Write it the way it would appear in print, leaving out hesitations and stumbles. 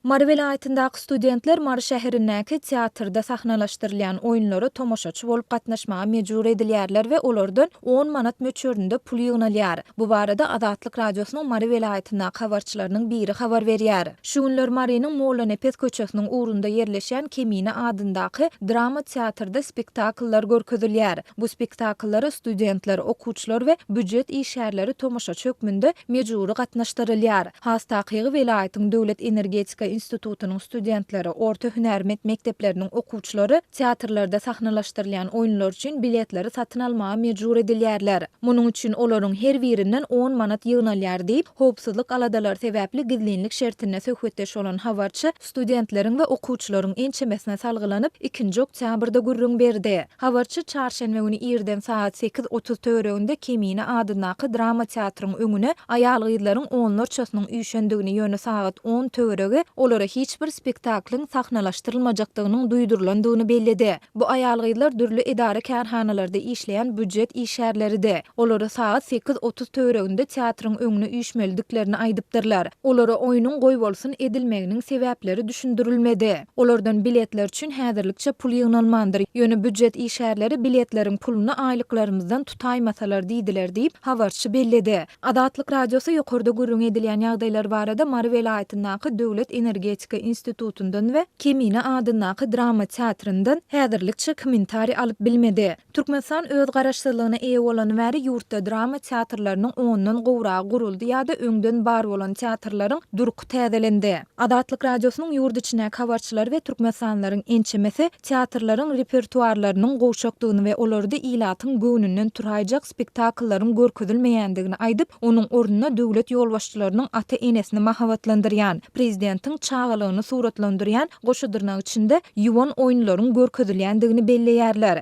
Mary welaýatyndaky studentler Mary şäherindäki teatrda sahnalaşdyrylýan oýunlara tomaşaçy bolup gatnaşmaga mejbur edilýärler we olardan on manat möçberinde pul ýygnalýar. Bu barada Azatlyk Radiosynyň Mary welaýatyndaky habarçylarynyň biri habar berýär. Şu günler Marynyň Mollanepes köçesiniň ugrunda ýerleşýän Kemine adyndaky drama teatrda spektakllar görkezilýär. Bu spektakllara studentler, okuwçylar we býujet işgärleri tomaşaçy hökmünde mejbury gatnaşdyrylýar. Has takygy, welaýatyň Döwlet energetika institutynyň studentleri, orta hünärment mekdepleriniň okuwçylary teatrlarda sahnalaşdyrylýan oýunlar üçin biletleri satyn almaga mejbur edilýärler. Munuň üçin olaryň her birinden on manat ýygnalýar diýip, howpsuzlyk aladalary sebäpli gizlinlik şertinde söhbetdeş bolan habarçy studentleriň we okuwçylaryň ençemesine salgylanyp, ikinji oktýabrda gürrüň berdi. Habarçy çarşenbe güni irden sagat 8:30 töwereginde Kemine adyndaky drama teatryň öňüne aýal-gyzlaryň onlarçasynyň üýşendigini, ýöne sagat on töweregi olara hiç bir spektaklyň sahnalaşdyrylmajakdygynyň duýdurylandygyny belledi. Bu aýal-gyzlar dürli edara-kärhanalarda işleýän býujet işgärleridi. Olara sagat 8:30 töwereginde teatryň öňüne üýşmelidiklerini aýdypdyrlar. Olara oýnuň goýbolsun edilmeginiň sebäpleri düşündirilmedi. Olardan biletler üçin häzirlikçe pul ýygnalmandyr. Ýöne býujet işgärleri biletleriň puluny aýlyklarymyzdan tutaýmasalar diýdiler diýip, habarçy belledi. Azatlyk Radiosy ýokarda gürrüňi edilýän ýagdaýlar barada Mary welaýatyndaky Döwlet energetika institutyndan we Kemine adyndaky drama teatryndan häzirlikçe kommentariý alyp bilmedi. Türkmenistan öz garaşsyzlygyna eýe bolany bäri ýurtda drama teatrlarynyň ondan gowragy guruldy ýa-da öňden bar bolan teatrlaryň durky täzelendi. Azatlyk Radiosynyň ýurt içindäki habarçylary we türkmenistanlylaryň ençemesi teatrlaryň repertuarlarynyň gowşakdygyny we olarda ilatyň göwnünden turaýjak spektakllaryň görkezilmeýändigini aýdyp, onuň ornuna döwlet ýolbaşçylarynyň ata-enesini mahabatlandyrýan, prezidentiň çagalygyny suratlandyrýan goşa dyrnak içinde ýuwan oýunlaryň görkezilýändigini belleýärler.